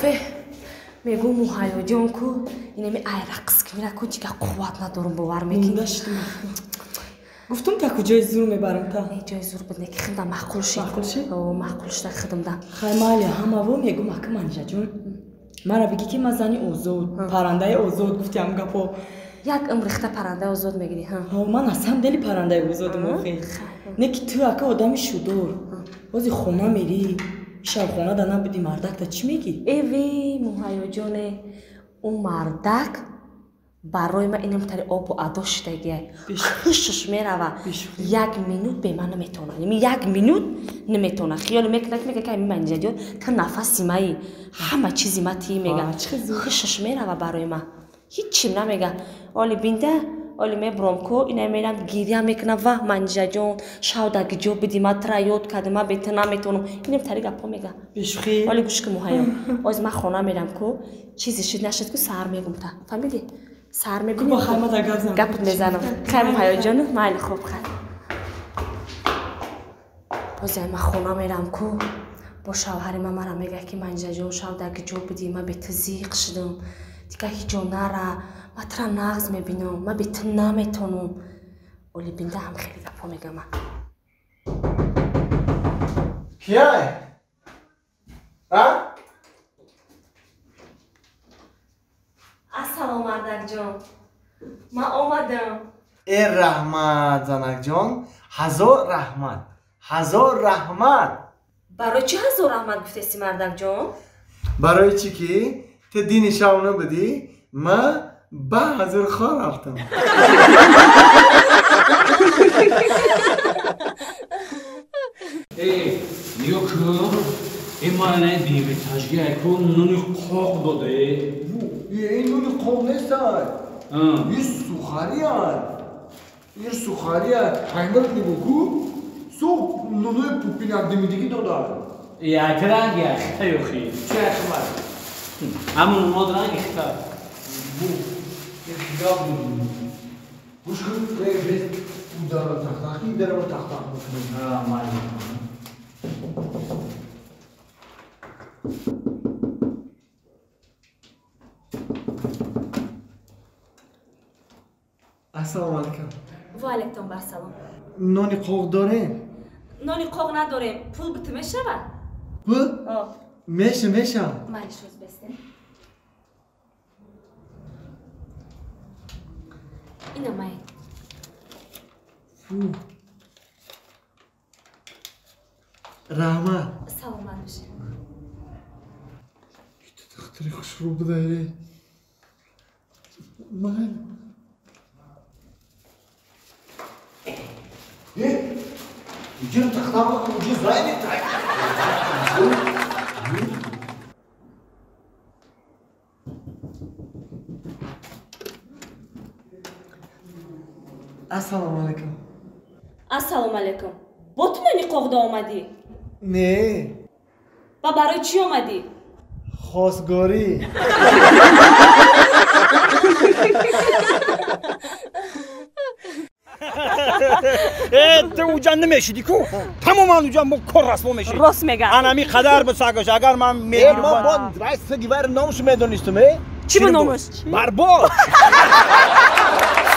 Уфе, мегӯм Муҳайёҷон ку инами ай рақс кунира ку чига қувват надорум, бовар мекунӣ? Гуфтум та куҷои зур мебарам та. Не, ҷои зур буд, не ки худам маъқул шид. Маъқул шид? О, маъқул шуда худамда. Хай майли, ҳамаво мегӯм ака Манижаҷон. Мара бигӣ ки ман зани озод, паррандаи озод гуфтиам гапо. Як умр рихта паррандаи озод мегирӣ, ҳа? Ҳо, ман аз ҳам дели паррандаи озодам охи. Не ки ту ака одами шудор. Бози хона мерӣ, шаб хона да набудӣ, мардак та чӣ мегӣ? Эви, Муҳайёҷоне, ӯ мардак барои ман инамтари обу адо шудагия. Хушш мерава. Як минут бе ман наметавона. Яъне як минут наметавона. Хиёл мекунад ки мега ки ами Манижаҷон та нафаси маи, ҳама чизи ма тии мега. Хушш мерава барои ман. Ҳиччим намега. Оли бинда, оли мебуром ку, ина мерам гиря мекунам, ва Манижаҷон, шав дар гиҷо бидӣ, ман тра ёд кардам, ман бе ту наметавонам. Инамтари гапҳо мега. Бешухӣ? Оли гӯш кун Муҳайё. Оз ман хона мерам ку, чизе шуд нашуд ку саҳар мегум та. Фаҳмидӣ? Саҳар мебинем. Бо хайма дар гап занам. Гапат мезанам. Хай Муҳайёҷон, майли хуб хай. Боз ман хона мерам ку, бо шавҳари ман мара мега ки Манижаҷон, шав дар гиҷо будӣ, ман бе ту зиқ шудам. Дигар ҳеҷ ҷо нара, ман тура нағз мебинам, ман бе ту наметавонам. Оли бинда ҳам хеле гапҳо мегам ман. Кияй? А? Ассалом мардакҷон, ман омадам. Э раҳмат занакҷон, ҳазор раҳмат, ҳазор раҳмат. Барои чӣ ҳазор раҳмат гуфтеси мардакҷон? Барои чӣ ки ту дини шав набудӣ, ман ба ҳазор хор рафтам. Э, нигоҳ кун, э ман беметажги ку нуни қоқ доде. Ин нуни қоқ нестай. Ин сухарияй. Ин сухарияй. Қаймақ нигоҳ ку. Сух нунои пупинак димидигӣ дода. Як ранг яхта ёхи. Чӣ яхмар? Ҳамун нунод ранг ихта. Бу. Ин гӯш кун, бес ударро тахтах, ин дарро тахтах мекунем. Ҳа, майли. Ассалому алайкум. Ва алайкум ассалом. Нони қоқ дорем? Нони қоқ надорем. Пул биту мешавад? Пул? О. Меша, меша. Майли шуз бестем. Ина май. Фу. Раҳмат. Саломат бошед. Ту духтари хушрӯ будаи. Май. Э, иҷо тахтама, иҷо зайни так. Ассалому алайкум. Ассалому алайкум. Бо ту нони қоқда омадӣ? Не. Ва барои чӣ омадӣ? Хостгорӣ. Э, ту уҷа намешидӣ ку? Тамоман уҷа мо кор расво мешид. Рост мега. Анами қадар бисагош, агар ман мегирам. Ман бо райс гивар номаш медонистум, э? Чӣ бу номаш? Барбод.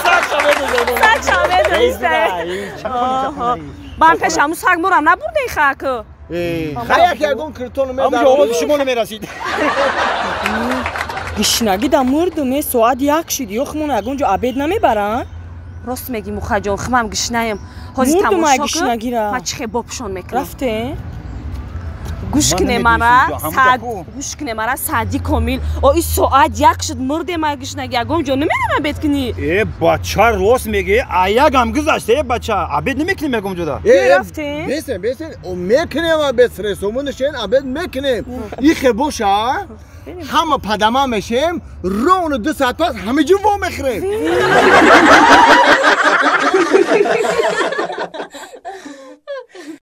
Саг шава медониста. Бан пеш ҳамун саг морам набурден хаку. Хай як ягон киртону медар. Ҳамуҷо овози шумо намерасид. Гишнагӣ да мурдум, э, соат як шид, ё хумон ягон ҷо обед намебаранд? Рост мегӣ Мухаҷон, хумам гишнаем. Ҳозир Мурдум ай тамошо кун, гишнагира. ман чӣ хел бопушон мекунам. Рафте? Гӯш Ман куне намедонистам мара, ҷо, ҳамуҷо саад ку? гӯш куне мара, саади комил. О, ин соат як шуд, мурдем ай гишнагӣ, ягон ҷо намедонам обед кунӣ. Э, бача рост мегӣ, аягам гузашта, э, бача, обед намекунем ягон ҷода. Мерафтем? Бесен, бесен, мекунем обед, сресомон нишен, обед мекунем. Ихе боша, ҳама падама мешем, ровно 2 соат пас ҳама ҷо во мехӯрем.